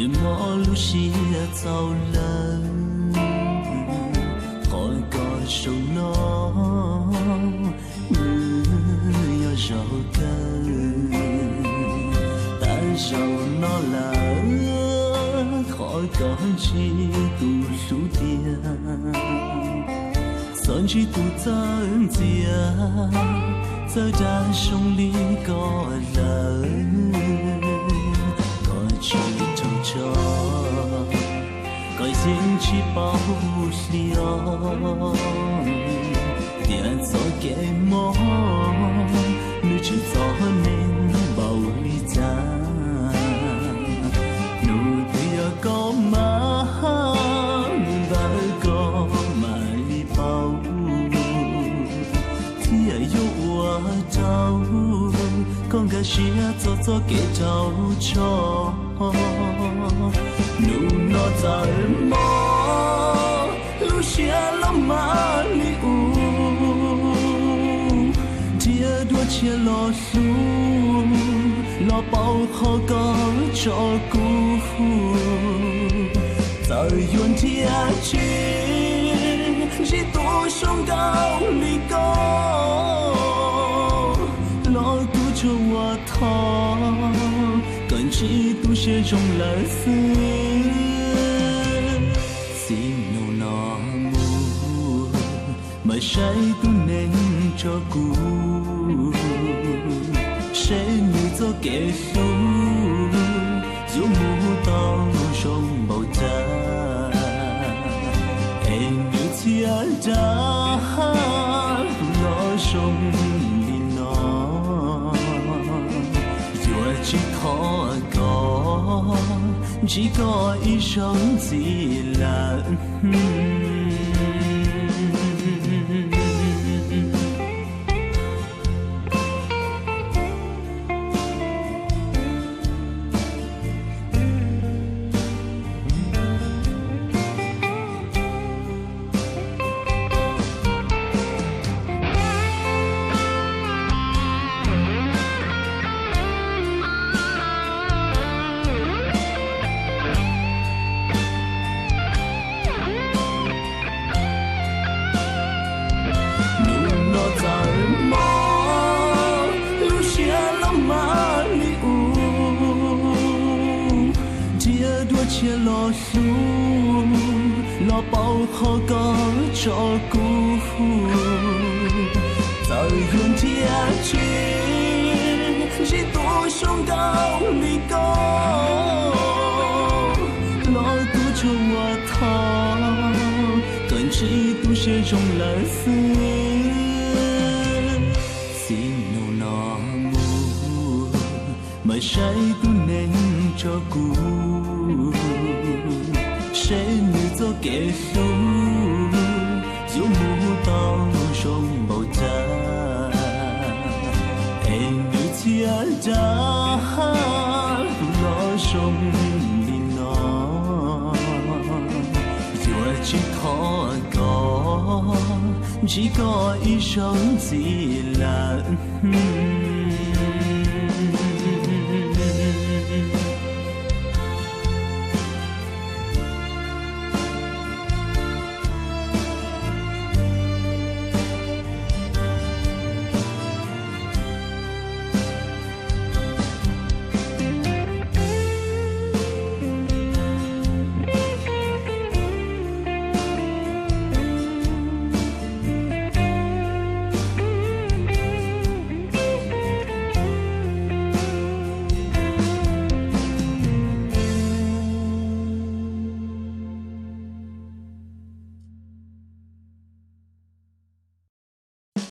Mob lub siab txaus lawm, qhov koj zoo no, nws yog zaum kawg. Tag zaum no lawm, qhov koj ntsib tus hlub tiag, txhob ntsib tus txawj ntxias, txawj dag zoo li koj lawm. Koj tsis raug tso, koj yeej tsis paub hlias, tias txoj kev mob nws tsim txom neeg npaum li cas. Hnub twg yog koj mam, ntawm koj mam li paub, thiaj yuav ua rau koj nkag siab txog txoj kev rau tso. Hnub no txawm mob, lub siab los mam li u, dhia dua tshiab los hlub, los paub qhov koj tso kuv. Txawm yuav nrhiav tsis ntsib tus zoo nkauj li koj, los kuv tsuas ua thov koj ntsib tus siab zoo lawm xwb. Txij hnub no mus, mam saib tus neeg tso kuv, seb nws txoj kev hlub yuav mus tau zoo npaum cas, es nws txhia dag los zoo li no. Yuav tsis thov koj ntsib koj ib zaug ntxiv lawm. Hnub no txawm mob, lub siab los mam li u, dhia dua tshiab los hlub, los paub qhov koj tso kuv. Txawm yuav nrhiav tsis ntsib tus zoo nkauj li koj, los kuv tsuas ua thov koj ntsib tus siab zoo lawm xwb. Txij hnub no mus, mam saib tus neeg tso kuv, seb nws txoj kev hlub yuav mus tau zoo npaum cas, es nws txhia dag los zoo li no. Yuav tsis thov koj ntsib koj ib zaug ntxiv lawm.